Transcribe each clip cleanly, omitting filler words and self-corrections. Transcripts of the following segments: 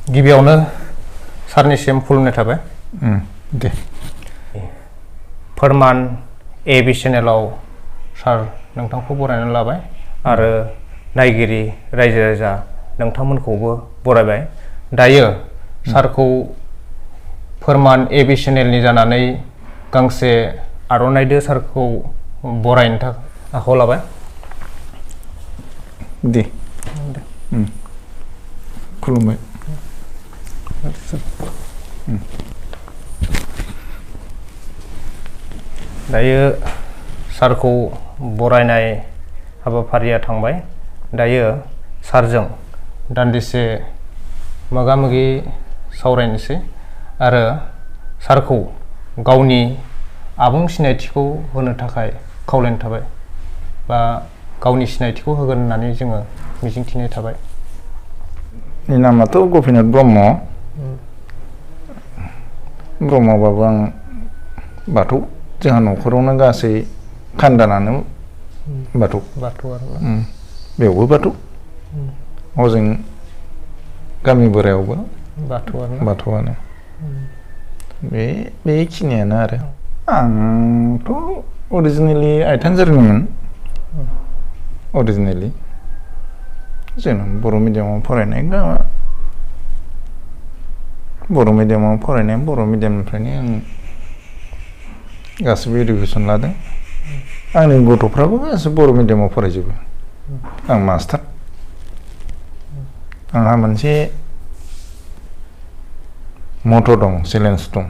गिबियावनो सारनिसिम खुलुमनाय थाबाय दे फोरमान एबि चेनेलाव सार नोंथांखौ बरायनानै लाबाय आरो नायगिरि रायजो राजा नोंथांमोनखौबो बरायबाय दायो सारखौ फोरमान एबि चेनेलनि जानानै गांसे आर'नाइदो सारखौ बरायनो थाखाय आखायाव लाबाय दे खुलुमबाय दायो सारखौ बरायनाय हाबाफारिया थांबाय दायो सारजों दान्दिसे मोगा-मोगि सावरायनोसै आरो सारखौ गावनि आबुं सिनायथिखौ होनो थाखाय खावलायनाय थाबाय बा गावनि सिनायथिखौ होगोन होननानै जोङो मिजिंथिनाय थाबाय नि नामाथ' गपिनाथ ब्रह्म ब्रह्मबाबो आं बाथौ जोंहा न'खरावनो गासै खान्दानानो बाथौ आरो बेयावबो बाथौ हजों गामि बोरायावबो बाथौआनो बेखिनियानो आरो आंथ' अरिजिनेलि आइथांजारिनिमोन अरिजिनेलि जोंना बर' मिडियामाव फरायनाय बर' मिडियामनिफ्रायनो आं गासिबो इडुकेसन लादों आंनि गथ'फ्राबो गासिबो बर' मिडियामाव फरायजोबो आं मास्टार आंहा मोनसे मट' दं चेलेन्ज दं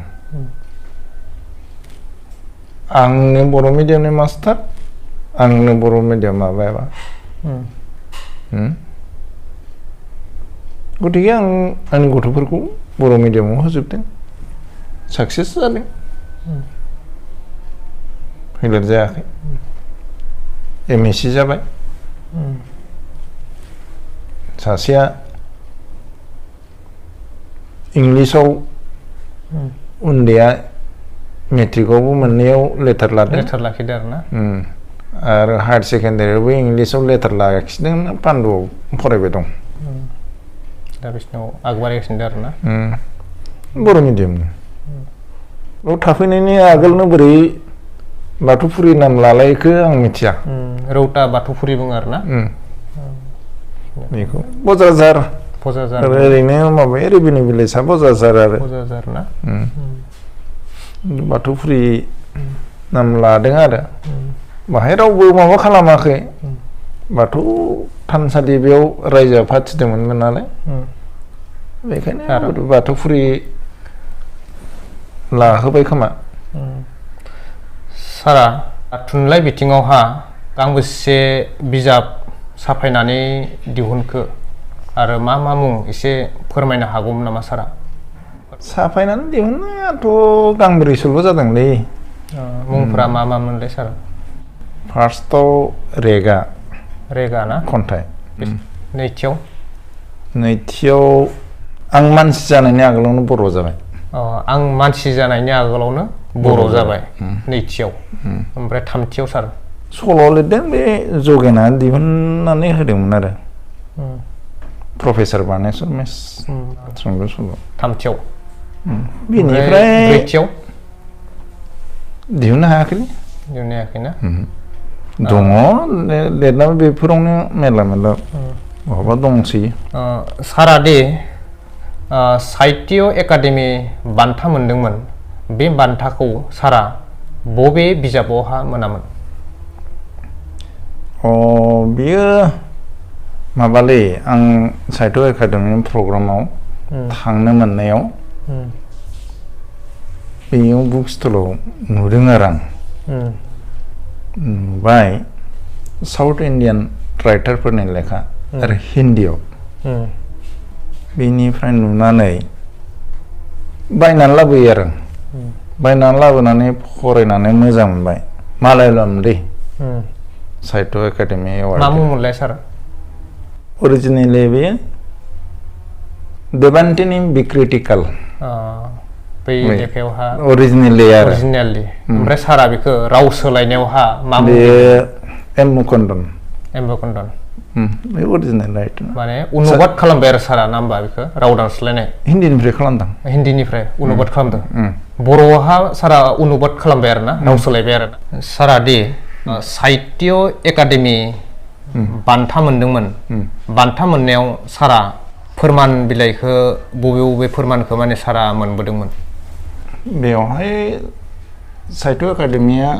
आंनो बर' मिडियामनि मास्टार आंनो बर' मिडियाम माबायाबा गतिके आं आंनि गथ'फोरखौ बर' मिडियामाव होजोबदों साक्सेस जादों फेइलियर जायाखै MSc जाबाय सासेया इंलिसाव उन्दैया मेट्रिकआवबो मोननैयाव लेटार लाखिदों आरोना आरो हायार सेकेन्डारियावबो इंलिसाव लेटार लाखिदों पान्डुआव फरायबाय दं दा बिसिनाव आगबारायगासिनो दं आरोना बर' मिडियामनि बेयाव थाफैनायनि आगोलनो बोरै बाथौफुरि नाम लालायखो आं मिथिया रौता बाथौफुरि बुङो आरोना बेखौ बजाजार ओरैनो माबाया रेभिनिउ भिलेजआ बजाजार आरो ना बाथौफुरि नाम लादों आरो बाहाय रावबो माबा खालामाखै बाथौ थानसालि बेयाव रायजोआ फाथिदोंमोन नालाय बेखायनो बाथौफुरि लाहोबाय खोमा सारा थुनलाइ बिथिङावहा गांबेसे बिजाब साफायनानै दिहुनखो आरो मा मुं एसे फोरमायनो हागौमोन नामा सारा साफायनानै दिहुननायाथ' गांब्रैसोल' जादोंलै मुंफोरा मा मोनलाय सारा फार्स्टआव रेगा ना खन्थाइ नैथियाव आं मानसि जानायनि आगोलावनो बर' जाबाय आं मानसि जानायनि आगोलावनो बर' जाबाय नैथियाव ओमफ्राय थामथियाव सार सल' लिरदों बे जगेना दिहुननानै होदोंमोन आरो प्रफेसार बानेस्वर मेस सुंद' सल' थामथियाव बेनिफ्राय ब्रैथियाव दिहुननो हायाखैलै ना दङ लिरनानै बेफोरावनो मेरला बहाबा दंसै सारा दे साहित्य एकाडेमि बान्था मोनदोंमोन बे बान्थाखौ सारा बबे बिजाबावहा मोनामोन बियो माबालै आं साहित्य एकाडेमि प्रग्रामाव थांनो मोननायाव बेयाव बुक स्टलाव नुदों आरो आं नुबाय साउथ इन्डियान राइटारफोरनि लेखा आरो हिन्दीयाव बेनिफ्राय नुनानै बायनानै लाबोयो आरो बायनानै लाबोनानै फरायनानै मोजां मोनबाय मालायालम दै साहित्य एकाडेमि एवार्ड मा मुं मोनलाय सार अरिजिनेलि बे देबान्तिनि बिक्रिटिकाल बै लेखायावहा अरिजिनेलि ओमफ्राय सारा बेखौ राव सोलायनायावहा मा बे एम मुकुन्दन बे अरिजिनेल राइट माने अनुबाद खालामबाय आरो सारा ना होमबा बेखौ राव दानस्लायनाय हिन्दीनिफ्राय खालामदों हिन्दीनिफ्राय अनुबाद खालामदों बर'हा सारा अनुबाद खालामबाय आरो ना राव सोलायबाय आरो सारा दि साहित्य एकाडेमि बान्था मोनदोंमोन बान्था मोननायाव सारा फोरमान बिलाइखौ बबे फोरमानखौ माने सारा मोनबोदोंमोन बेवहाय साहित्य एकाडेमिया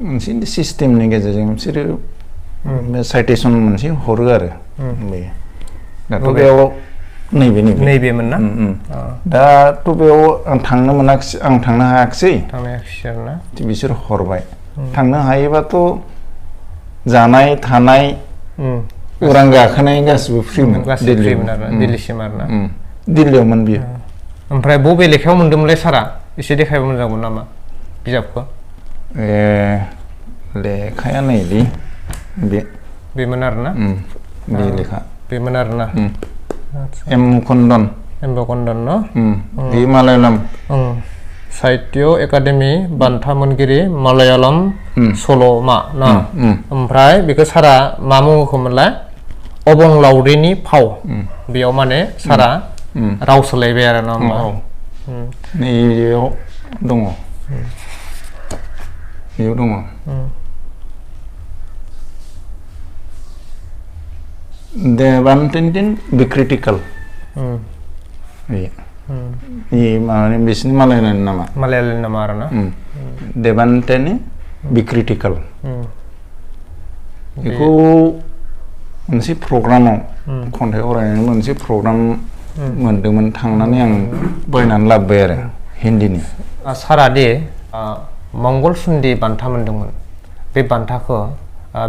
मोनसे सिस्टेमनि गेजेरजों बिसोरो साइटेसन मोनसे हरो आरो बे दाथ' बेयाव नैबेमोन ना दाथ' बेयाव आं थांनो मोनाखिसै आं थांनो हायाखिसै आरोना बिसोर हरबाय थांनो हायोबाथ' जानाय थानाय उरां गाखोनाय गासिबो फ्रिमोन आरो दिल्लीसिम आरोना दिल्लीयावमोन बियो ओमफ्राय बबे लेखायाव मोनदोंमोनलाय सारा एसे देखायबा मोजांमोन नामा बिजाबखौ लेखाया नैलै बेमोन आरोना बे लेखा बेमोन आरोना एम मुकुन्दन न बे मालायालाम साहित्य एकाडेमि बान्था मोनगिरि मालायालम सल'मा ना ओमफ्राय बेखौ सारा मा मुंखौमोनलाय अबंलावरिनि फाव बेयाव माने सारा राव सोलायबाय आरो ना होमबा नैयाव दङ बेयाव दङ देबान्टेन बिक्रिटिकेल माने बिसिनि मालायालनि नामा आरोना देबान्टेन बिक्रिटिकेल बेखौ मोनसे प्रग्रामाव खन्थाइ फरायनायनि मोनसे प्रग्राम मोनदोंमोन थांनानै आं बायनानै लाबोबाय आरो हिन्दीनि सारा दे मंगल सुन्दि बान्था मोनदोंमोन बे बान्थाखौ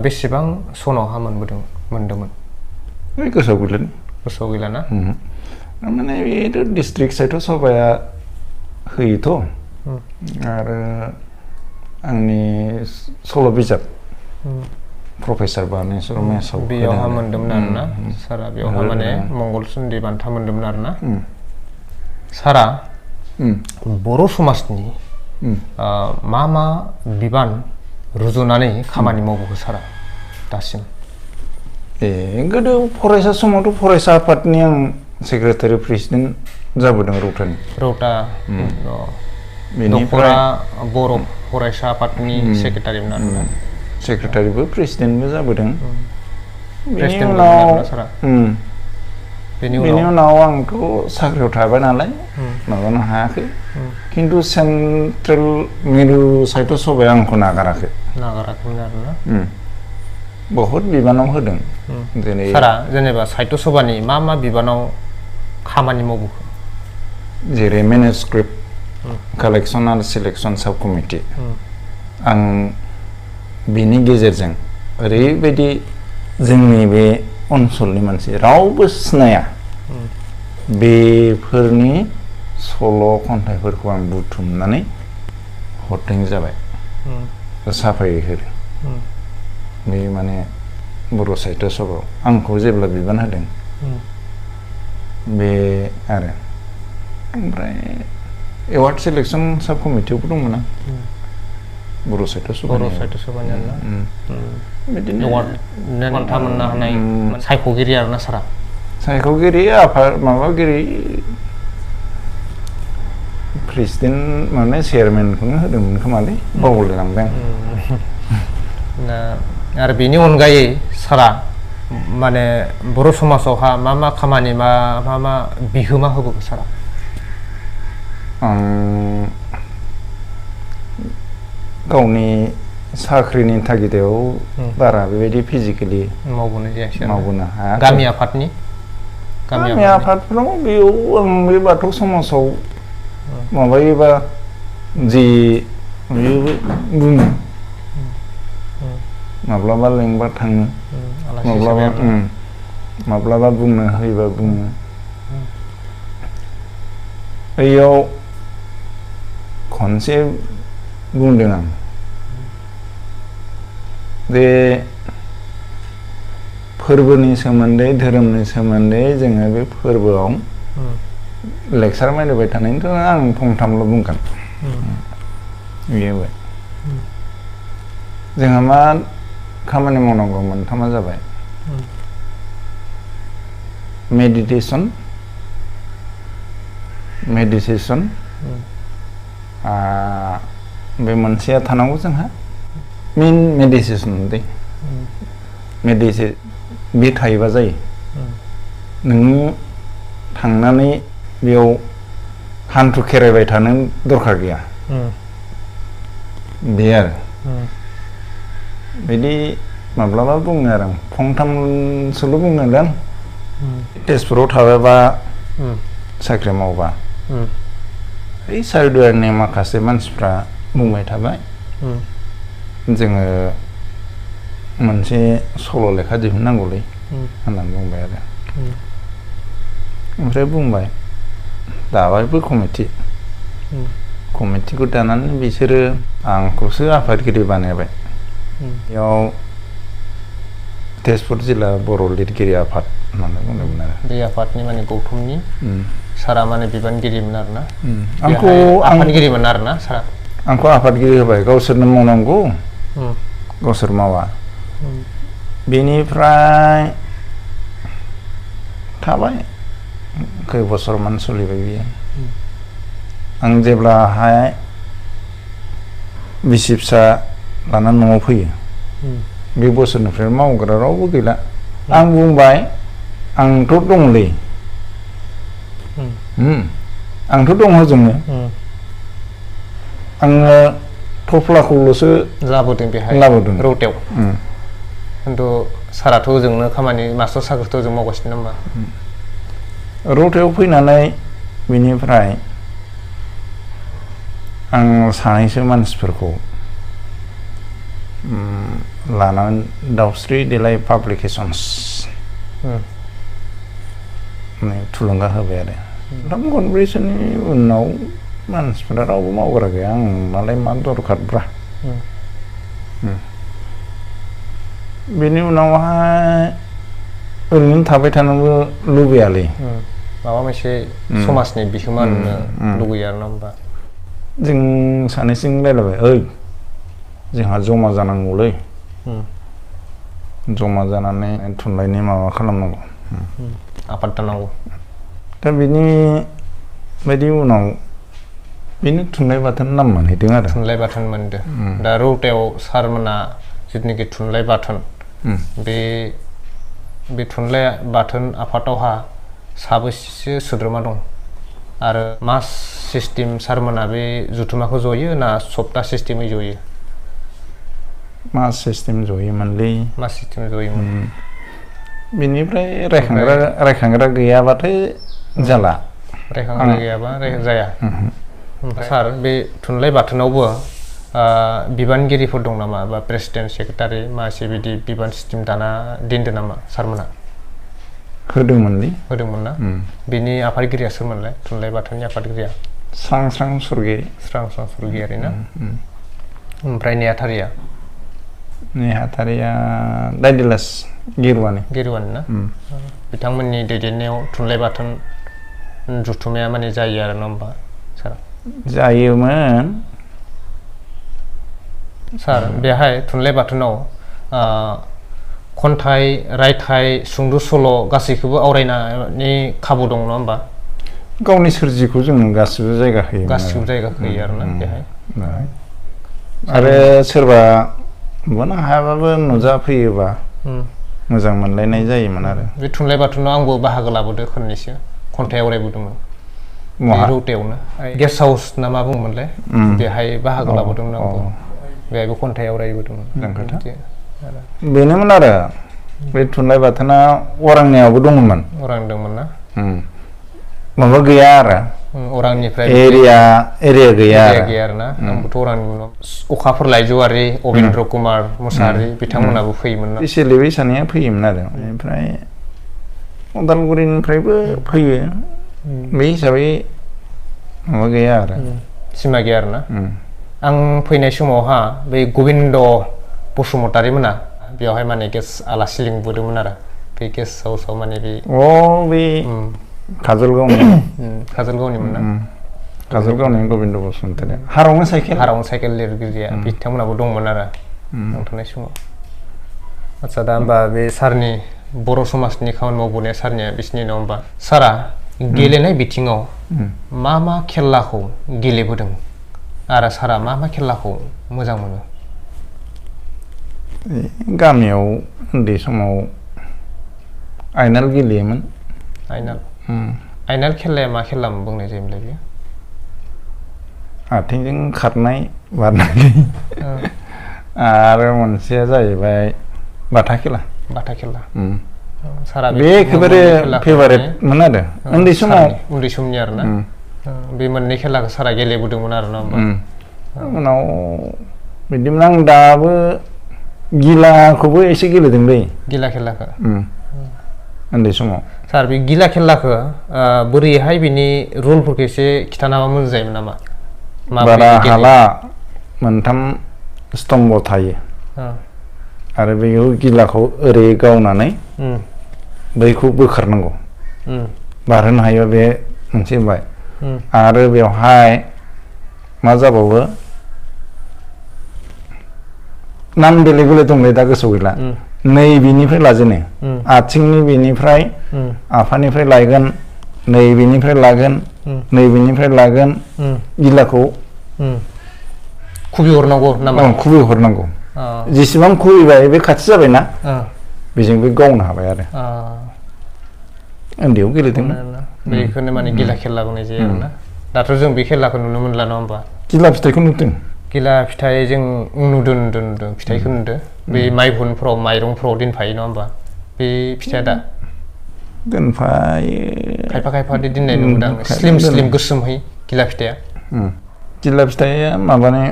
बेसेबां सनावहा मोनदोंमोन गोसोआव गैला ना माने बेथ' डिस्ट्रिक्ट साइटआव सभाया होयोथ' आरो आंनि सल' बिजाब प्रफेसार बानेस्वर मेसाव बेयावहा मोनदोंमोन आरोना सारा बेयावहा माने मंगल सुन्दि बान्था मोनदोंमोन आरोना सारा बर' समाजनि मा बिबान रुजुनानै खामानि मावबोखो सारा दासिम गोदो फरायसा समावथ' फरायसा आफादनि आं सेक्रेटारि प्रेसिडेन्ट जाबोदों रौता बेनिफ्राय बर' फरायसा आफादनि सेक्रेटारिमोन आरोना सेक्रेटारिबो प्रेसिडेन्टबो जाबोदों बेनि उनाव आंथ' साख्रियाव थाबाय नालाय माबानो हायाखै खिन्थु सेन्ट्रेल मिरु साहित्य सभाया आंखौ नागाराखैमोन आरोना बहुद बिबानाव होदों सारा जेनेबा साहित्य सभानि मा बिबानाव खामानि मावबोखो जेरै मेनुस्क्रिप्ट कालेक्सन आरो सिलेक्सन साब कमिटि आं बिनि गेजेरजों ओरैबायदि जोंनि बे ओनसोलनि मानसि रावबो सिनाया बेफोरनि सल' खन्थाइफोरखौ आं बुथुमनानै हरनाय जाबाय साफायै होदों बे माने बर' साहित्य सभायाव आंखौ जेब्ला बिबान होदों बे आरो ओमफ्राय एवार्ड सिलेक्सन साब कमिटियावबो दंमोन आं बर' साहित्य सभानि बिदिनो बान्था मोननो हानाय सायख'गिरि आरोना सारा सायख'गिरि आफाद माबागिरि प्रेसिडेन्ट माने चेयारमेनखौनो होदोंमोन खोमालै बावलायलांबाय आं आरो बेनि अनगायै सारा माने बर' समाजावहा मा खामानि मा बिहोमा होबोखो सारा आं गावनि साख्रिनि थागिदायाव बारा बेबायदि फिजिकेलि मावबोनो हाया गामि आफादनि गामि आफादफ्राव बेयाव आं बे बाथौ समाजाव माबायोबा जि बुङो माब्लाबा लेंबा थाङो माब्लाबा बुंनो होयोबा बुङो बैयाव खनसे बुंदों आं जे फोरबोनि सोमोन्दै धोरोमनि सोमोन्दै जोङो बे फोरबोआव लेक्सार मारिबाय थानायनिथ' आं फंथामल' बुंगोन बेयो जोंहा मा खामानि मावनांगौ मोनथामा जाबाय मेडिटेसन बे मोनसेया थानांगौ जोंहा मेन मेडिटेसन दे बे थायोबा जायो नों थांनानै बेयाव हान्थु खेरायबाय थानो दरखार गैया बे आरो बिदि माब्लाबा बुङो आरो आं फंथामसोल' बुंनो आं तेजपुराव थाबाबा साख्रि मावबा बै सारिदुवारनि माखासे मानसिफ्रा बुंबाय थाबाय जोङो मोनसे सल' लेखा दिहुननांगौलै होननानै बुंबाय आरो ओमफ्राय बुंबाय दाबायबो कमिटिखौ दानानै बिसोरो आंखौसो आफादगिरि बानायबाय बेयाव तेजपुर जिल्ला बर' लिरगिरि आफाद होननानै बुंदोंमोन आरो बे आफादनि माने गौथुमनि सारा माने बिबानगिरिमोन आरोना आंखौ आफादगिरिमोन आरोना सारा आंखौ आफादगिरि होबाय गावसोरनो मावनांगौ गावसोर मावा बेनिफ्राय थाबाय खै बोसोरमान सोलिबाय बियो आं जेब्लाहाय बिसि फिसा लानानै न'आव फैयो बे बोसोरनिफ्राय मावग्रा रावबो गैला आं बुंबाय आंथ' दंलै आंथ' दङ जोङो आङो थफ्लाखौल'सो लाबोदों बेहाय रौतायाव खिन्थु साराथ' ओजोंनो खामानि मास्टार साख्रिथ' ओजों मावगासिनो होमबा रौतायाव फैनानै बिनिफ्राय आं सानैसो मानसिफोरखौ लानानै दाउस्रि देलाय पाब्लिकेसन्स थुलुंगा होबाय आरो थाम खनब्रैसोनि उनाव मानसिफोरा रावबो मावग्रा गैया आं मालाय मा दरखारब्रा बेनि उनावहाय ओरैनो थाबाय थानोबो लुबैयालै माबा मोनसे समाजनि बिहोमा होनो लुगैयो आरो ना होमबा जों सानैजों रायलायबाय ओइ जोंहा जमा जानांगौलै जमा जानानै थुनलाइनि माबा खालामनांगौ आफाद दानांगौ दा बिनि बायदि उनाव बेनो थुनलाइ बाथोन नाम मोनहैदों आरो थुनलाइ बाथोन मोनदों दा रौतायाव सारमोना जिथुनाखि थुनलाइ बाथोन बे थुनलाइ बाथोन आफादावहा साबैसे सोद्रोमा दं आरो मास सिस्टेम सारमोना बे जुथुमाखौ जयो ना सप्ता सिस्टेमै जयो मास सिस्टेम जयोमोनलै मास सिस्टेम जयोमोन बिनिफ्राय रायखांग्रा गैयाबाथाय जाला रायखांग्रा गैयाबा जाया ओमफ्राय सार बे थुनलाइ बाथोनावबो बिबानगिरिफोर दं नामा बा प्रेसिडेन्ट सेक्रेटारि मासे बिदि बिबान सिस्टेम दाना दोनदों नामा सारमोना होदोंमोन ना बिनि आफादगिरिया सोरमोनलाय थुनलाइ बाथोननि आफादगिरिया स्रां स्रां सरगियारि ना ओमफ्राय नेहाथारिया दाइदिलास गिरुवानि ना बिथांमोननि दैदेननायाव थुनलाइ बाथोन जुथुमाया माने जायो आरो ना होमबा सार जायोमोन सार बेहाय थुनलाइ बाथोनाव खन्थाइ रायथाइ सुंद' सल' गासैखौबो आवरायनायनि खाबु दं नङा होमबा गावनि सोरजिखौ जों गासिबो जायगा होयो आरोना बेहाय आरो सोरबा नुनो हायाबाबो नुजाफैयोबा मोजां मोनलायनाय जायोमोन आरो बे थुनलाइ बाथोनाव आंबो बाहागो लाबोदों खननैसो खन्थाइ आवरायबोदोंमोन रौतायावनो गेस्ट हाउस ना मा बुङोमोनलाय बेहाय बाहागो लाबोदोंमोन आंबो बेहायबो खन्थाइ आवरायबोदोंमोन बेनोमोन आरो बे थुनलाइ बाथोना अरांनियावबो दंमोन ना माबा गैया आरो अरांनिफ्राय एरिया गैया आरोना आंबोथ' अरांनि उनाव अखाफोर लाइजौआरि अबिन्द्र कुमार मुसाहारि बिथांमोनाबो फैयोमोन ना बे सानैया फैयोमोन आरो ओमफ्राय उदालगुरिनिफ्रायबो फैयो बे हिसाबै माबा गैया आरो सिमा गैया आरोना आं फैनाय समावहा बै गबिन्द बसुमतारी मोना बेवहाय माने गेस्ट आलासि लिंबोदोंमोन आरो बे गेस्ट हाउसआव माने बे काजलगावनिमोन ना काजलगावनि गबिन्द बसुमतारी हारावनो साइकेल लिरगिरिया बिथांमोनाबो दंमोन आरो थांनाय समाव आच्छा दा होमबा बे सारनि बर' समाजनि खामानि मावबोनाया सारनिया बिसिनि नङा होमबा सारा गेलेनाय बिथिङाव मा खेलाखौ गेलेबोदों आरो सारा मा खेलाखौ मोजां मोनो गामियाव उन्दै समाव आयनाल गेलेयोमोन आयनाल खेलाया मा खेला बुंनाय जायोमोनलाय बेयो आथिंजों खारनाय बारनाय आरो मोनसेया जाहैबाय बाथा खेला सारा बे एखेबारे फेभारेट मोन आरो उन्दै समनि आरोना बे मोननै खेलाखौ सारा गेलेबोदोंमोन आरो ना उनाव बिदिनो आं दाबो गिलाखौबो एसे गेलेदोंलै गिला खेलाखौ उन्दै समाव सार बे गिला खेलाखौ बोरैहाय बिनि रुलफोरखौ एसे खिथानाबा मोजां जायोमोन नामा बारा हाला मोनथाम स्तम्भ थायो आरो बेयाव गिलाखौ ओरै गावनानै बैखौ बोखारनांगौ बारहोनो हायोबा बे मोनसे बाय आरो बेवहाय मा जाबावो नाम बेलेग बेलेग दंलै दा गोसोआव गैला नै बेनिफ्राय लाजेनो आथिंनि बेनिफ्राय आफानिफ्राय लायगोन नै बेनिफ्राय लागोन नै बेनिफ्राय लागोन गिलाखौ खुबैहरनांगौ नामा खुबैहरनांगौ जेसेबां खुबैबाय बे खाथि जाबायना बेजों बे गावनो हाबाय आरो उन्दैयाव गेलेदोंमोन बेखौनो माने गिला खेला बुंनाय जायो आरोना दाथ' जों बे खेलाखौ नुनो मोनला नङा होमबा गिला फिथाइखौ नुदों गिला फिथाइ जों नुदों फिथाइखौ नुदों बे माइहुनफ्राव माइरंफ्राव दोनफायो नङा होमबा बे फिथाइया दा दोनफायो खायफा दोननाय नुदों स्लिम गोसोमहै गिला फिथाइया गिला फिथाइया माबाने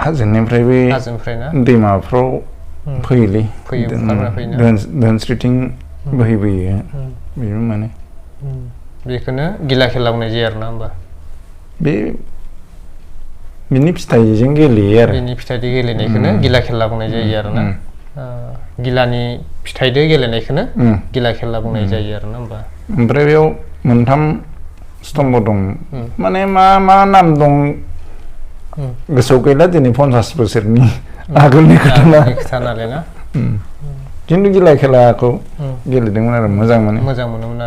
हाजोनिफ्राय ना दैमाफ्राव फैयोलै धोनस्रिथिं बोहैबोयो बेबो माने बेखौनो गिला खेला बुंनाय जायो आरोना होमबा बे बिनि फिथाइजों गेलेयो आरो बिनि फिथाइजों गेलेनायखौनो गिला खेला बुंनाय जायो आरोना गिलानि फिथाइजों गेलेनायखौनो गिला खेला बुंनाय जायो आरोना होमबा ओमफ्राय बेयाव मोनथाम स्तम्भ दं माने मा नाम दं गोसोआव गैला दिनै 50 बोसोरनि आगोलनि खोथा नालाय ना खिन्थु गिला खेलाखौ गेलेदोंमोन आरो मोजां मोनोमोन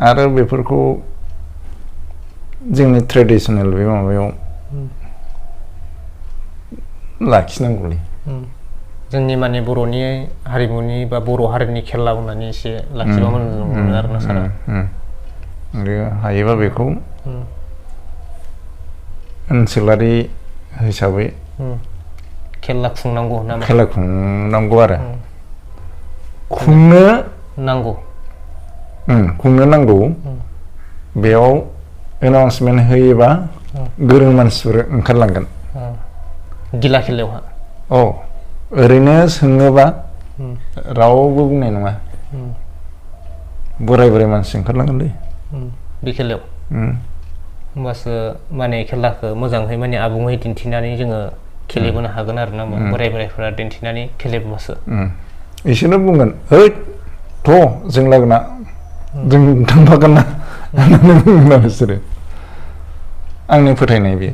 आरो बेफोरखौ जोंनि ट्रेडिसनेल बे माबायाव लाखिनांगौलै जोंनि माने बर'नि हारिमुनि बा बर' हारिनि खेला बुंनानै एसे लाखिबा मोजां आरोना सारा आरो हायोबा बेखौ ओनसोलारि हिसाबै खेला खुंनांगौ नामा आरो खुंनो नांगौ बेयाव एनाउन्समेन्ट होयोबा गोरों मानसिफोर ओंखारलांगोन गिला खेलायावहा ओरैनो सोङोबा रावबो बुंनाय नङा बोराय मानसि ओंखारलांगोनलै बे खेलायाव होमबासो माने खेलाखौ मोजाङै माने आबुङै दिन्थिनानै जोङो गेलेबोनो हागोन आरो ना बोरायफोरा दिन्थिनानै गेलेबोबासो बिसोरनो बुंगोन जों लागोना जों थांफागोन ना होननानै बुंगोन आरो बिसोरो आंनि फोथायनाय बे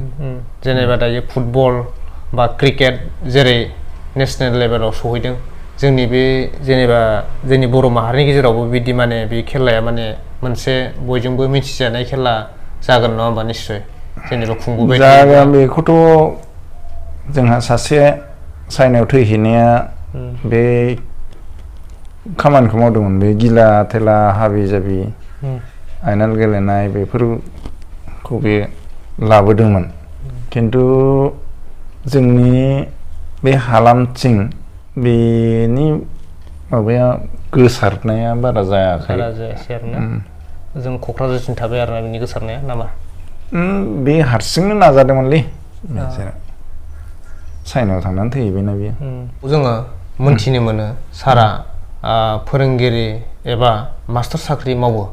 जेनेबा दायो फुटबल बा क्रिकेट जेरै नेसनेल लेभेलाव सहैदों जोंनि बे जेनेबा जोंनि बर' माहारिनि गेजेरावबो बिदि माने बे खेलाया माने मोनसे बयजोंबो मिथिजानाय खेला जागोन नङा होमबा निस्सय जेनेबा खुंबोबाय जागोन बेखौथ' जोंहा सासे चाइनायाव थैहैनाया बे खामानिखौ मावदोंमोन बे गिला थेला हाबि जाबि आयनाल गेलेनाय बेफोरखौ बे लाबोदोंमोन खिन्थु जोंनि बे हालामथिं बेनि माबाया गोसारनाया बारा जायाखै आरोना जों क'क्राझारसिम थाबाय आरोना बिनि गोसारनाया नामा बे हारसिंनो नाजादोंमोनलै चाइनायाव थांनानै थैहैबायना बेयो जोङो मोनथिनो मोनो सारा फोरोंगिरि एबा मास्टार साख्रि मावो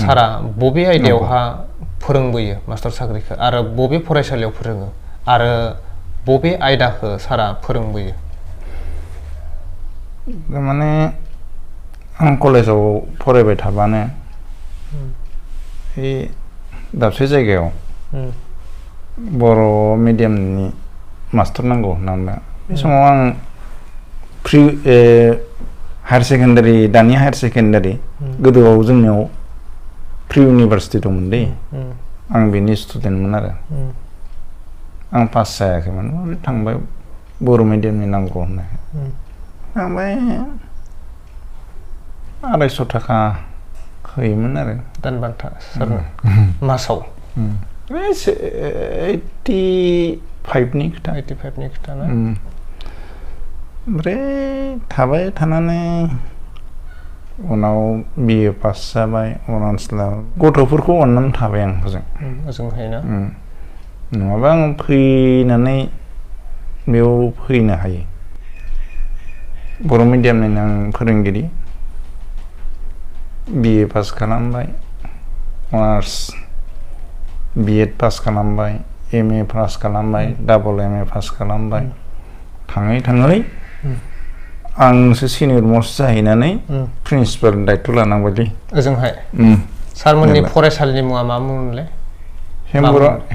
सारा बबे आयदायावहा फोरोंबोयो मास्टार साख्रिखौ आरो बबे फरायसालियाव फोरोङो आरो बबे आयदाखौ सारा फोरोंबोयो माने आं कलेजाव फरायबाय थाबानो बे दाबसे जायगायाव बर' मिडियामनि मास्टार नांगौ होनना बे समाव आं प्रि हायार सेकेन्डारि दानि हायार सेकेन्डारि गोदोआव जोंनियाव प्रि इउनिभार्सिटि दंमोन दै आं बेनि स्टुडेन्टमोन आरो आं पास जायाखैमोन थांबाय बर' मिडियामनि नांगौ होननाय थांबाय 250 थाखा होयोमोन आरो दान बान्था सोरनो मासाव 85 नि खोथा 85 नि खोथा ना ओमफ्राय थाबाय थानानै उनाव बिए पास जाबाय अरुणाचलाव गथ'फोरखौ अननानै थाबाय आं ओजोंहाय ना नङाबा आं फैनानै बेयाव फैनो हायो बर' मिडियामनिनो आं फोरोंगिरि बिए पास खालामबाय अनार्स बिएड पास खालामबाय एमए पास खालामबाय डाबल एमए पास खालामबाय थाङै थाङै आंसो सिनियर मस्ट जाहैनानै प्रिन्सिपाल दायित्व लानांबायलै ओजोंहाय सारमोननि फरायसालिनि मुङा मा मुंमोनलाय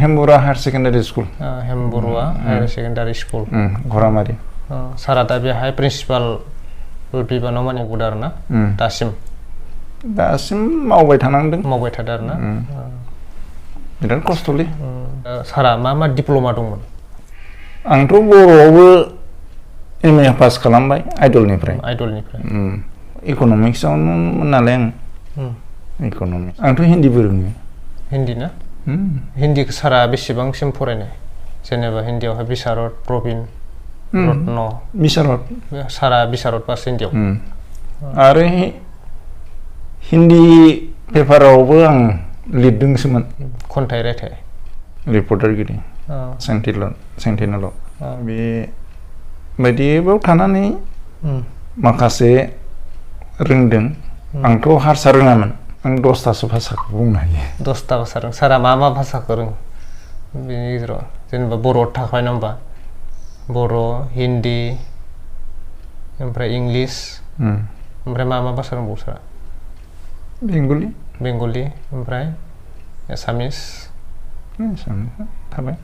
हेमबुरा हायार सेकेन्डारि स्कुल हेमबुरुवा हायार सेकेन्डारि स्कुल घरामारि सारा दा बेहाय प्रिन्सिपाल बिबानाव माने मावबोदों आरो ना दासिम मावबाय थानांदों मावबाय थादों आरो ना बिराद खस्थ'लै सारा मा डिप्ल'मा दंमोन आंथ' बर'आवबो एमए पास खालामबाय आइडलनिफ्राय इक'नमिक्सआवमोन नालाय आं इक'नमिक्स आंथ' हिन्दीबो रोङो हिन्दी ना हिन्दीखौ सारा बेसेबांसिम फरायनाय जेनेबा हिन्दीयावहाय बिशारद प्रबिन रत्न बिशारद सारा बिशारद पास हिन्दीयाव आरो हिन्दी पेपारावबो आं लिरदोंसोमोन खन्थाइ रायथाइ रिपर्टारगिरि सेन्टिनेलाव बेबायदियाव थानानै माखासे रोंदों आंथ' हारसा रोङामोन आं 10थासो भाषाखौ बुंनो हायो 10ता भाषा रों सारा मा भाषाखौ रोङो बेनि गेजेराव जेनेबा बर'आव थाखाबाय नङा होमबा बर' हिन्दी ओमफ्राय इंलिस ओमफ्राय मा भाषा रोंबावो सारा बेंगलि ओमफ्राय एसामिस थाबाय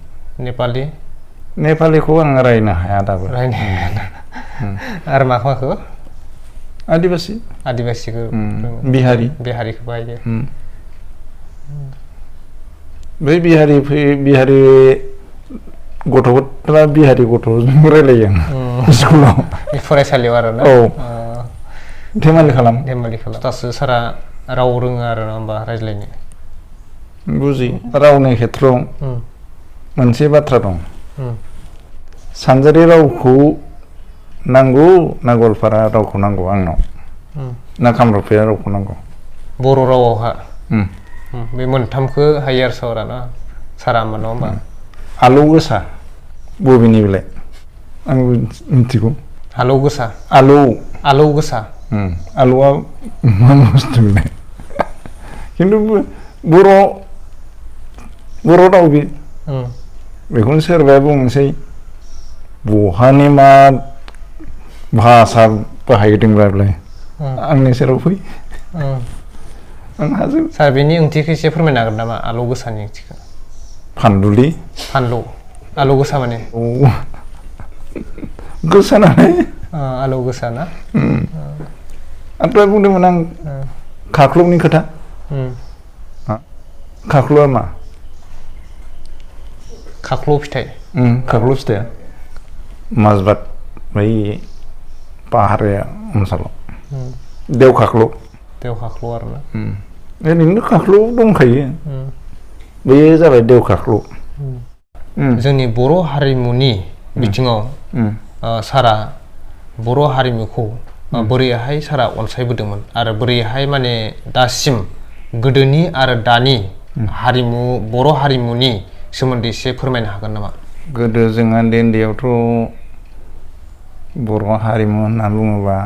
नेपालिखौ आं रायनो हाया दाबो रायनो हाया आरो माखौ आदिबासिखौ बिहारिखौ बाहायो बै बिहारि गथ'फोरा बिहारि गथ'जों रायलायो आं स्कुलाव फरायसालियाव आरो ना धेमालि खालाम दासो सारा राव रोङो आरो ना होमबा रायज्लायनो बुजि रावनि खेथ्रआव मोनसे बाथ्रा दं सानजारि रावखौ नांगौ ना गवालपारा रावखौ नांगौ आंनाव ना कामरुपिया रावखौ नांगौ बर' रावावहा बे मोनथामखौ हायो आरो सारा ना सारा होमबा नङा होमबा आलौ गोसा बबेनि बेलाय आंबो मिथिगौ आलौ गोसा आलौ गोसा आलुआ मा बुस्थु बेलाय खिन्थु बर' राव बेखौनो सोरबाया बुंनोसै बहानि मा भाषा बाहायदोंब्ला आंनि सेराव फै आं हाजों सार बेनि ओंथिखौ एसे फोरमायनो हागोन नामा आलौ गोसानि ओंथिखौ फानलु आलौ गोसा माने गोसा नालाय आलौ गोसा ना आं दहाय बुंदोंमोन आं खाख्लौनि खोथा खाख्लौआ मा खाख्लौ फिथाइ खाख्लौ फिथाइया माजबाद बै पाहारिया ओनसोलाव देव खाख्लौ आरो ना ओरैनो खाख्लौ दंखायो बेयो जाबाय देव खाख्लौ जोंनि बर' हारिमुनि बिथिङाव सारा बर' हारिमुखौ बोरैहाय सारा अनसायबोदोंमोन आरो बोरैहाय माने दासिम गोदोनि आरो दानि हारिमु बर' हारिमुनि सोमोन्दै एसे फोरमायनो हागोन नामा गोदो जोंहा उन्दैयावथ' बर' हारिमु होनना बुङोबा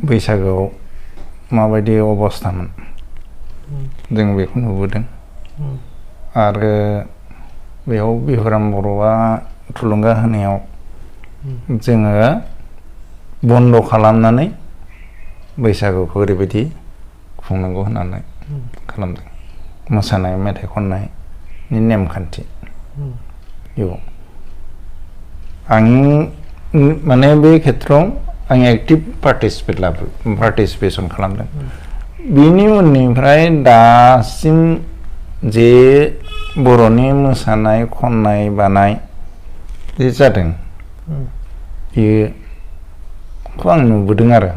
बैसागोआव माबायदि अबस्थामोन जों बेखौ नुबोदों आरो बेयाव बिहुराम बर'आ थुलुंगा होनायाव जोङो बन्द' खालामनानै बैसागुखौ ओरैबायदि खुंनांगौ होननानै खालामदों मोसानाय मेथाइ खननायनि नेमखान्थि बेयाव आं माने बे खेत्रआव आं एक्टिभ पार्टिसिपेसन खालामदों बिनि उननिफ्राय दासिम जे बर'नि मोसानाय खननाय बानाय जे जादों बेखौ आं नुबोदों आरो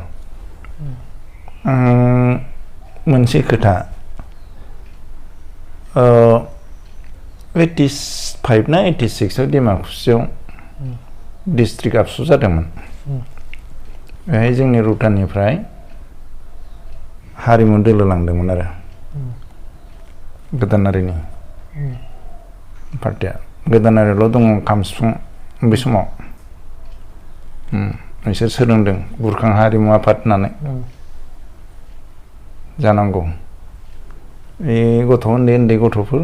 मोनसे खोथा 85 ना 86 आव डिमाकुसियाव डिस्ट्रिक्ट आबसु जादोंमोन बेहाय जोंनि रुटानिफ्राय हारिमु दोलो लांदोंमोन आरो गोदानारिनि पार्टिया गोदानारिल' दङ खाम सिफुं बे समाव बिसोर सोलोंदों बुरखां हारिमु आफाद होननानै जानांगौ बे गथ' उन्दै गथ'फोर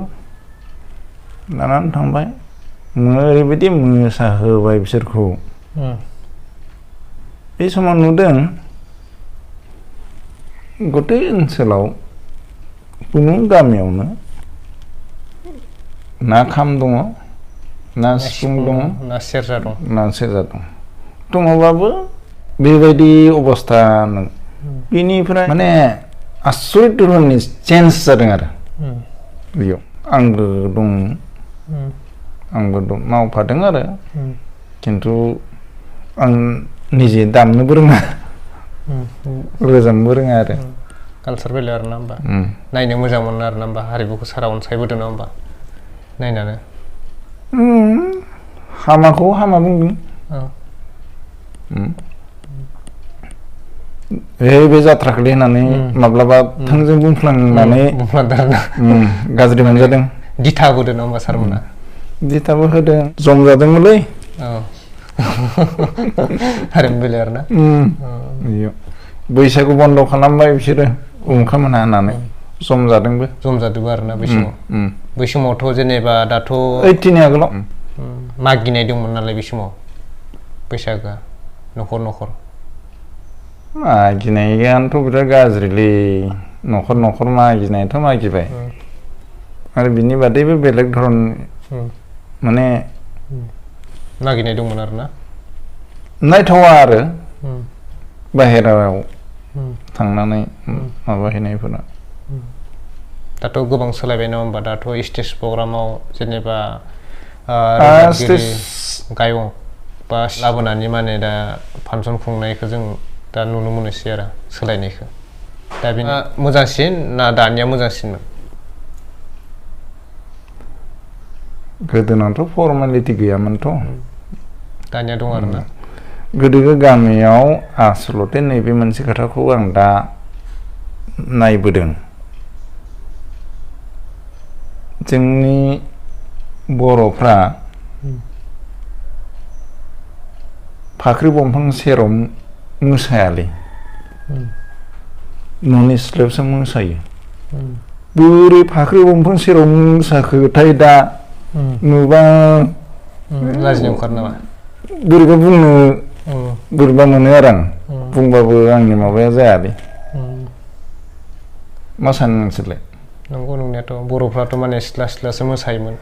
लानानै थांबाय ओरैबायदि मोसाहोबाय बिसोरखौ बे समाव नुदों गटे ओनसोलाव कुनु गामियावनो ना खाम दङ ना सिफुं दङ ना सेरजा दं दङबाबो बेबायदि अबस्था बेनिफ्राय माने आसरित धरननि चेन्ज जादों आरो बेयाव आंबो दं मावफादों आरो खिन्थु आं निजे दामनोबो रोङा रोजाबनोबो रोङा आरो कालसार बेलायाव आरो ना होमबा नायनो मोजां मोनो आरो ना होमबा हारिमुखौ सारा अनसायबोदों ना होमबा नायनानै हामाखौ हामा बुंदों बे जाथ्राखौलै होननानै माब्लाबा थोंजों बुंफ्लांनानै गाज्रि मोनजादों दिथा होदों ना होमबा सारमोना दिथाबो होदों जम जादोंमोनलै हारिमु बेलायाव आरो ना बैसागु बन्द खालामबाय बिसोरो ओंखामोना होननानै जम जादोंबो आरो ना बै समावथ' जेनेबा दाथ' 18 आगोलाव मागिनाय दंमोन नालाय बै समाव बैसागोआ न'खर मागिनायानोथ' बिराद गाज्रिलै न'खर मागिनायाथ' मागिबाय आरो बिनि बादैबो बेलेग धरन माने मागिनाय दंमोन आरो ना नायथावा आरो बाहेरायाव थांनानै माबाहैनायफोरा दाथ' गोबां सोलायबाय नङा होमबा दाथ' स्टेज प्रग्रामाव जेनेबा गायक बा लाबोनानै माने दा फांसन खुंनायखौ जों दा नुनो मोनोसै आरो सोलायनायखौ दा बेनो मोजांसिन ना दानिया मोजांसिनमोन गोदोनाथ' फर्मेलिटि गैयामोनथ' दानिया दं आरो ना गोदो गामियाव आसलथे नैबे मोनसे खोथाखौ आं दा नायबोदों जोंनि बर'फ्रा फाख्रि दंफां सेराव मोसायालै न'नि सिथ्लायावसो मोसायो बोरै फाख्रि दंफां सेराव मोसाखोथाय दा नुबा लाजिनो ओंखारो नामा बोरैबा बुंनो बोरैबा मोनो आरो आं बुंबाबो आंनि माबाया जायालै मा सानो नोंसोरलाय नंगौ नंनायाथ' बर'फ्राथ' माने सिथ्लासो मोसायोमोन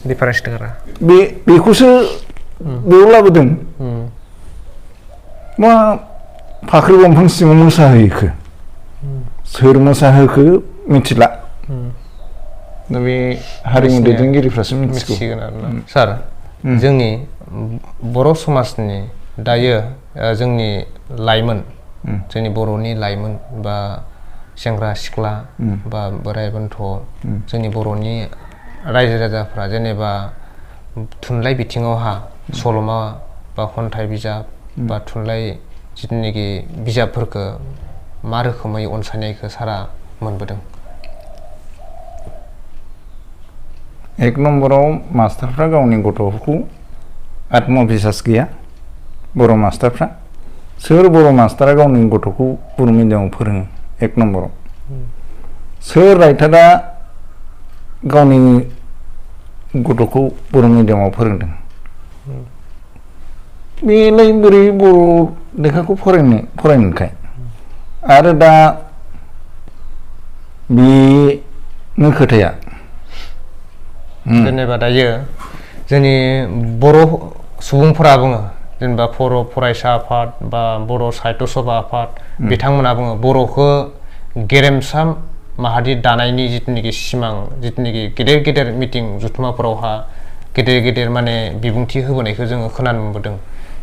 डिफारेन्स दङ आरो बेखौसो बेयाव लाबोदों मा फाख्रि दंफां सिङाव मोसाहैखो सोर मोसाहोखो मिथिला दा बे हारिमु दैदेनगिरिफ्रासो मिथिसिगोन आरोना सार जोंनि बर' समाजनि दायो जोंनि लाइमोन जोंनि बर'नि लाइमोन बा सेंग्रा सिख्ला बा बोराइ बेन्थ' जोंनि बर'नि रायजो राजाफ्रा जेनेबा थुनलाइ बिथिङावहा सल'मा बा खन्थाइ बिजाब बा थुनलाइ जिथुनाखि बिजाबफोरखौ मा रोखोमै अनसायनायखौ सारा मोनबोदों एक नम्बराव मास्टारफ्रा गावनि गथ'फोरखौ आत्मबिसास गैया बर' मास्टारफ्रा सोर बर' मास्टारा गावनि गथ'खौ बर' मिडियामाव फोरोङो एक नम्बराव सोर राइटारा गावनि गथ'खौ बर' मिडियामाव फोरोंदों बेलाय बोरै बर' लेखाखौ फरायनोखाय आरो दा बेनो खोथाया जेनेबा दायो जोंनि बर' सुबुंफोरा बुङो जेनेबा फरायसा आफाद बा बर' साहित्य सभा आफाद बिथांमोना बुङो बर'खौ गेरेमसा माहारि दानायनि जिथुनिखि सिमां जिथुनिखि गेदेर गेदेर मिटिं जुथुमाफोरावहा गेदेर गेदेर माने बिबुंथि होबोनायखौ जोङो खोनानो मोनबोदों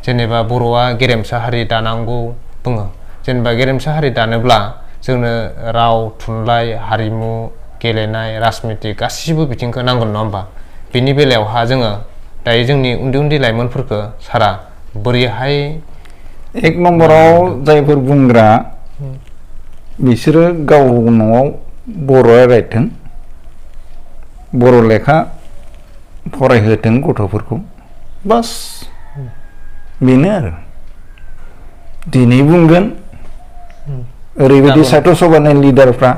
जेनेबा बर'आ गेरेमसा हारि दानांगौ बुङो जेनेबा गेरेमसा हारि दानोब्ला जोंनो राव थुनलाइ हारिमु गेलेनाय राजनिति गासिबो बिथिंखौ नांगोन नङा होमबा बेनि बेलायावहा जोङो दायो जोंनि उन्दै उन्दै लाइमोनफोरखौ सारा बोरैहाय एक नम्बराव जायफोर बुंग्रा बिसोरो गाव न'आव बर' रायथों बर' लेखा फरायहोथों गथ'फोरखौ बास बेनो आरो दिनै बुंगोन ओरैबायदि साहित्य सभानि लिडारफ्रा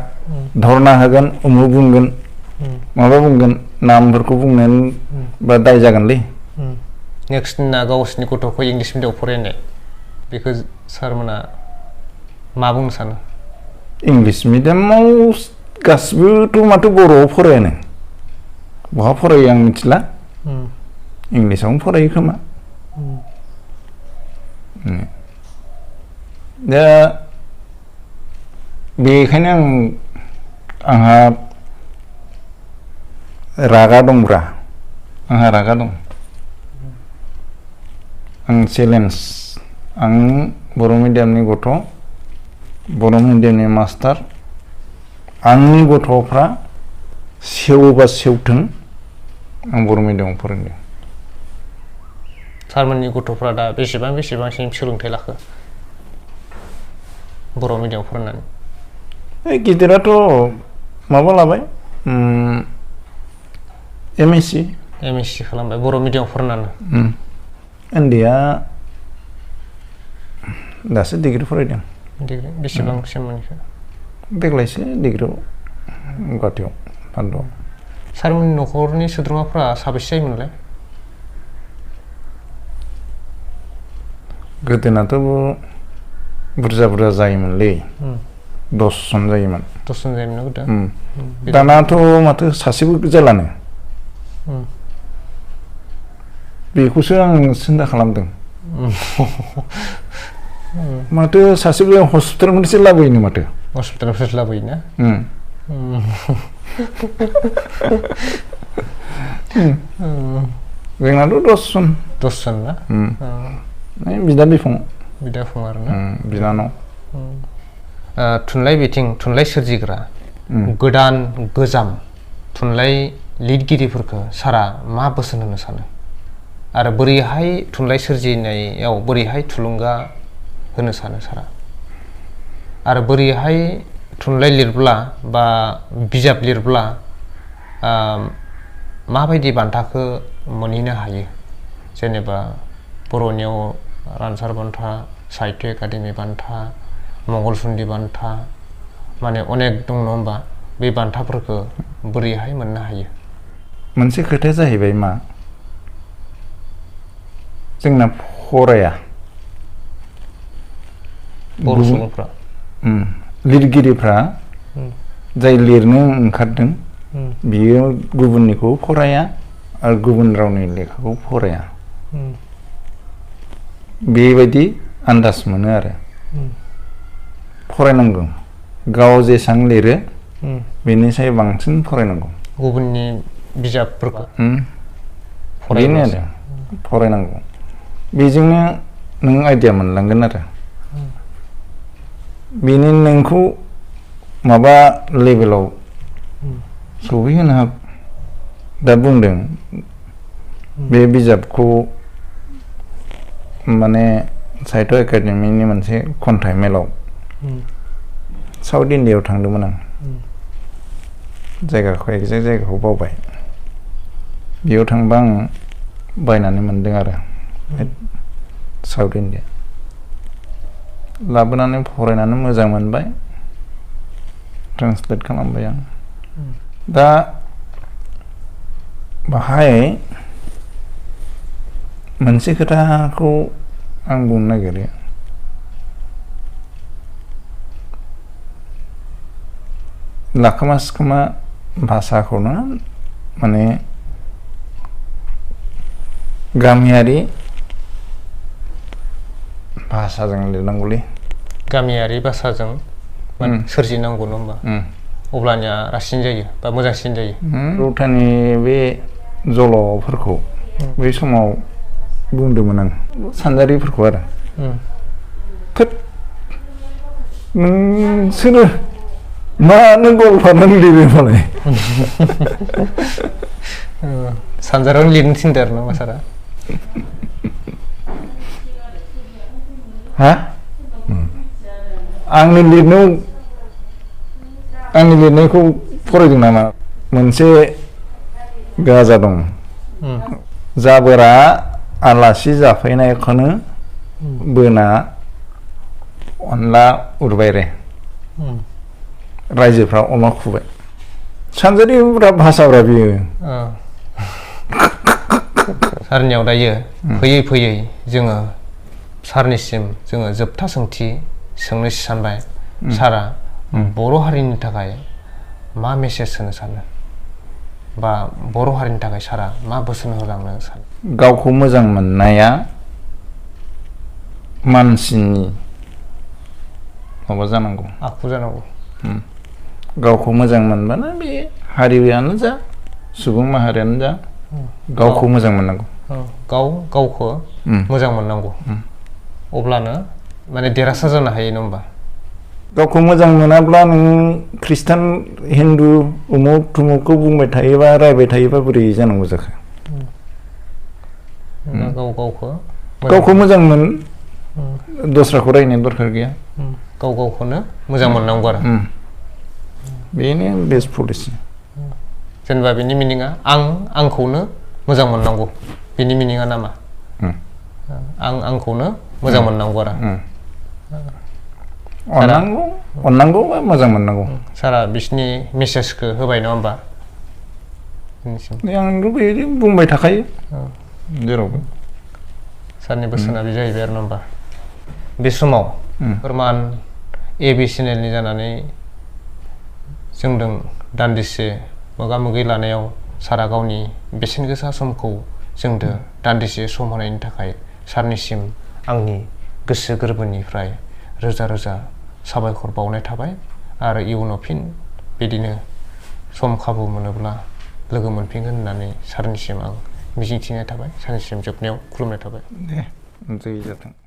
धरना होगोन उमुक बुंगोन माबा बुंगोन नामफोरखौ बुंनानै बा दाय जागोनलै नेक्स्ट दिना गावसोरनि गथ'खौ इंलिस मिडियामाव फरायनाय बेखौ सारमोना मा बुंनो सानो इंलिस मिडियामाव गासिबोथ' माथो बर'आव फरायानो बहा फरायो आं मिथिला इंलिसावनो फरायो खोमा दा बेखायनो आंहा रागा दंब्रा आंहा रागा दं आं चेलेन्ज आं बर' मिडियामनि गथ' बर' मिडियामनि मास्टार आंनि गथ'फ्रा सेवोबा सेवथों आं बर' मिडियामाव फोरोंदों सारमोननि गथ'फ्रा दा बेसेबांसिम सोलोंथाइ लाखो बर' मिडियामाव फरायनानै गिदिराथ' माबा लाबाय एम.एस.सि खालामबाय बर' मिडियामाव फरायनानै उन्दैया दासो डिग्रि फरायदों डिग्रि बेसेबांसिम मोनखो देग्लायसो डिग्रियाव गुवाहाटियाव बान्दोआव सारमोननि न'खरनि सोद्रोमाफ्रा साबेसे जायोमोनलाय गोदोनाथ' बुरजा जायोमोनलै 10 जन जायोमोन 10 जन जायोमोन गोदो दानाथ' माथो सासेबो जालानो बेखौसो आं सिन्था खालामदों माथो सासेबो हस्पिटालनिफ्रायसो लाबोयोनो माथो हस्पिटालनिफ्रायसो लाबोयोना जोंनाथ' 10 जन ना बिदा बिफं आरोना बिनानाव थुनलाइ बिथिं थुनलाइ सोरजिग्रा गोदान गोजाम थुनलाइ लिरगिरिफोरखौ सारा मा बोसोन होनो सानो आरो बोरैहाय थुनलाइ सोरजिनायाव बोरैहाय थुलुंगा होनो सानो सारा आरो बोरैहाय थुनलाइ लिरब्ला बा बिजाब लिरब्ला माबायदि बान्थाखौ मोनहैनो हायो जेनेबा बर'नियाव रानसार बान्था साहित्य एकाडेमि बान्था मंगलसुन्दी बान्था माने अनेक दं नङा होमबा बे बान्थाफोरखौ बोरैहाय मोननो हायो मोनसे खोथाया जाहैबाय मा जोंना फराया बर' सुबुंफ्रा लिरगिरिफ्रा जाय लिरनो ओंखारदों बियो गुबुननिखौ फराया आरो गुबुन रावनि लेखाखौ फराया बेबायदि आन्दाज मोनो आरो फरायनांगौ गाव जेसां लिरो बेनिसाय बांसिन फरायनांगौ गुबुननि बिजाबफोरखौ बेनो आरो फरायनांगौ बेजोंनो नों आइडिया मोनलांगोन आरो बेनि नोंखौ माबा लेभेलाव सौहैहोनो हागौ दा बुंदों बे बिजाबखौ माने साहित्य एकाडेमिनि मोनसे खन्थाइ मेलाव साउथ इण्डियायाव थांदोंमोन आं जायगाखौ एक्जेक्ट जायगाखौ बावबाय बेयाव थांबा आं बायनानै मोनदों आरो साउथ इण्डिया लाबोनानै फरायनानै मोजां मोनबाय ट्रान्सलेट खालामबाय आं दा बाहाय मोनसे खोथाखौ आं बुंनो नागिरो लाखोमा सिखोमा भाषाखौनो माने गामियारि भाषाजों लिरनांगौलै गामियारि भाषाजों सोरजिनांगौ नङा होमबा अब्लानिया रासिन जायो बा मोजांसिन जायो रौतानि बे जल'फोरखौ बै समाव बुंदोंमोन आं सानजारिफोरखौ आरो थोद नोंसोरो मानो गलफानानै लिरो मालाय सानजारावनो लिरनो थिनदों आरो नामा सारा हा आंनि लिरनायखौ फरायदों नामा मोनसे गाजा दं जाबोरा आलासि जाफैनायखौनो बोना अनला उरबाय रे रायजोफ्रा अमा खुबाय सानजारिफ्रा भाषाफ्रा बियो सारनियाव दायो फैयै फैयै जोङो सारनिसिम जोङो जोबथा सोंथि सोंनो सानबाय सारा बर' हारिनि थाखाय मा मेसेज होनो सानो बा बर' हारिनि थाखाय सारा मा बोसोन होलांनो सानो गावखौ मोजां मोननाया मानसिनि माबा जानांगौ आखु जानांगौ गावखौ मोजां मोनबानो बे हारियानो जा सुबुं माहारियानो जा गावखौ मोजां मोननांगौ गावखौ मोजां मोननांगौ अब्लानो माने देरहासार जानो हायो नङा होमबा गावखौ मोजां मोनाब्ला नों ख्रिस्टान हिन्दु उमुक थुमुकखौ बुंबाय थायोबा रायबाय थायोबा बोरै जानांगौ जाखो गावखौ मोजां मोन दस्राखौ रायनो दरखार गैया गावखौनो मोजां मोननांगौ आरो बेनो बेस्ट पलिसि जेनेबा बेनि मिनिङा आंखौनो मोजां मोननांगौ बेनि मिनिङा नामा आंखौनो मोजां मोननांगौ आरो अननांगौ बा मोजां मोननांगौ सारा बिसिनि मेसेजखौ होबाय नङा होमबा आंथ' बेदि बुंबाय थाखायो जेरावबो सारनि बोसोना बे जाहैबाय आरो नङा होमबा बे समाव फोरमान AB चेनेलनि जानानै जोंदों दान्दिसे मोगा मोगि लानायाव सारा गावनि बेसेन गोसा समखौ जोंदो दान्दिसे सम होनायनि थाखाय सारनिसिम आंनि गोसो गोरबोनिफ्राय रोजा रोजा साबायखर बावनाय थाबाय आरो इयुनाव फिन बिदिनो सम खाबु मोनोब्ला लोगो मोनफिनगोन होननानै सारनिसिम आं मिजिंथिनाय थाबाय सारनिसिम जोबनायाव खुलुमनाय थाबाय दे जै जाथों